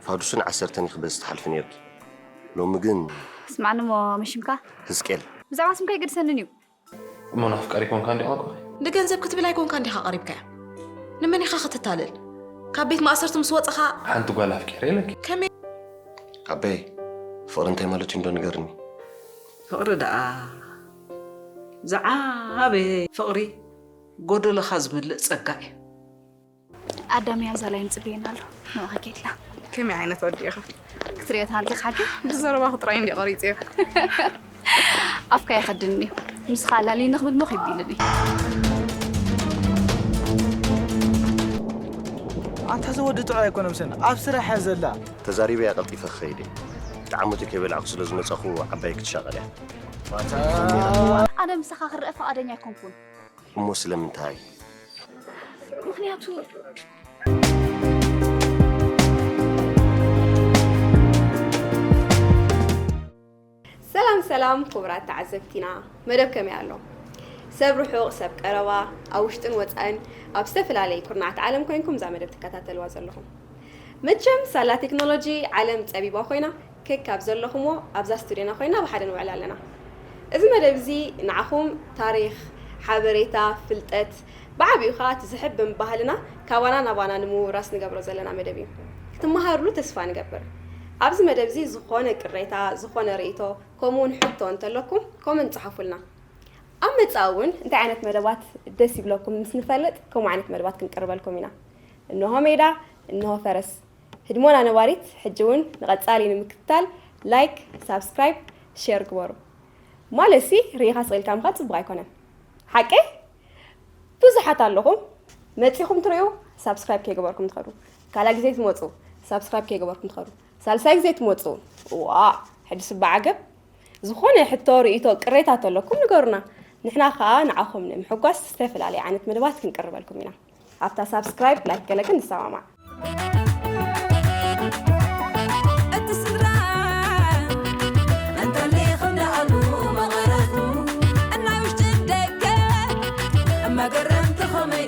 ፋዱስን ዓሰርተን ክበዝ ትሓልፊ ነርኪ። ሎሚ ግን ስማዕኒ እሞ መሽምካ። ህዝቅኤል። ብዛዕባ ስምካ ኣይገድሰንን እዩ። እሞ ናፍቃሪ ኮንካ እንዲ ቋንቋ ንገንዘብ ክትብል ኣይኮንካ እንዲኻ ቀሪብካያ። ንመን ኢኻ ክትታለል? ካብ ቤት ማእሰርቲ ምስ ወፀኻ ሓንቲ ጓል ኣፍቂረ ኢለኪ። ከመይ ኣበይ፣ ፍቕሪ እንታይ ማለት እዩ እንዶ ንገርኒ። ፍቕሪ ደኣ ዝዓበየ ፍቕሪ ጎደሎኻ ዝመልእ ጸጋ እዩ። ኣዳም ኣብዛ ላይን ጽበየና ኣሎ። ንባኻ ኬድላ ከመይ ዓይነት ወዲ ኢኻ? ክትሪኦ ተሃልኪ ሓቂ ብዘረባኹ ጥራይ እንዲ ቆሪጽዮ። ኣፍካ ይኸድኒ እዩ። ምስኻ ኣላልይ ንኽብል ሞኽ ይቢልኒ። ኣንታ እዚ ወዲ ጥዑይ ኣይኮነን ምሰና ኣብ ስራሕ እያ ዘላ። ተዛሪበያ ቀልጢፈ ክኸይድ እየ። ጣዕሙቲ ከይበላዕኩ ስለ ዝመጻኹ ዓባይ ክትሻቐል እያ። ኣነ ምሳኻ ክረአ ፈቓደኛ ኣይኮንኩን። እሞ ስለምንታይ? ምኽንያቱ ሰላም ሰላም ክቡራት ተዓዘብቲና፣ መደብ ከመይ ኣሎ? ሰብ ርሑቕ ሰብ ቀረባ፣ ኣብ ውሽጥን ወፃእን፣ ኣብ ዝተፈላለዩ ኩርናዓት ዓለም ኮይንኩም እዛ መደብ ትከታተልዋ ዘለኹም። መቸም ሳላ ቴክኖሎጂ ዓለም ፀቢባ ኮይና፣ ከካብ ዘለኹምዎ ኣብዛ ስቱድዮና ኮይና ብሓደ ንውዕል ኣለና። እዚ መደብ እዚ ንዓኹም ታሪኽ፣ ሓበሬታ፣ ፍልጠት፣ ብዓቢኡ ከዓ እቲ ዝሕብን ባህልና ካባና ናባና ንምውራስ ንገብሮ ዘለና መደብ እዩ። ክትመሃርሉ ተስፋ ንገብር። ኣብዚ መደብ እዚ ዝኾነ ቅሬታ፣ ዝኾነ ርእይቶ፣ ከምኡ እውን ሕቶ እንተለኩም ኮመንት ጸሓፉልና። ኣብ መጻኢ እውን እንታይ ዓይነት መደባት ደስ ይብለኩም ምስ ንፈልጥ ከምኡ ዓይነት መደባት ክንቅርበልኩም ኢና። እንሆ ሜዳ፣ እንሆ ፈረስ። ህድሞና ነባሪት ሕጂ እውን ንቐጻሊ ንምክትታል ላይክ፣ ሳብስክራይብ፣ ሼር ግበሩ። ማለትሲ ርኢኻ ስቕ ኢልካ ምኻድ ጽቡቕ ኣይኮነን። ሓቀይ? ብዙሓት ኣለኹም መጺኹም ትርእዩ ሳብስክራይብ ከይገበርኩም ትኸዱ። ካልኣ ግዜ ትመጹ ሳብስክራይብ ከይገበርኩም ትኸዱ። ሳልሳይ ግዜ ትመጹ ዋ ሕጂ ስባ ዓገብ። ዝኾነ ሕቶ ርእይቶ ቅሬታ ተለኩም ንገሩና። ንሕና ከኣ ንዓኹም ንምሕጓስ ዝተፈላለየ ዓይነት መደባት ክንቅርበልኩም ኢና። ኣብታ ሳብስክራይብ ላይክ ገለ ግን ንሰማማዕ። እቲ ስድራ እንተሊኹም ደኣሉ መቐረቱ እናይ ውሽጢ ደገ መገረምቲ ኸመይ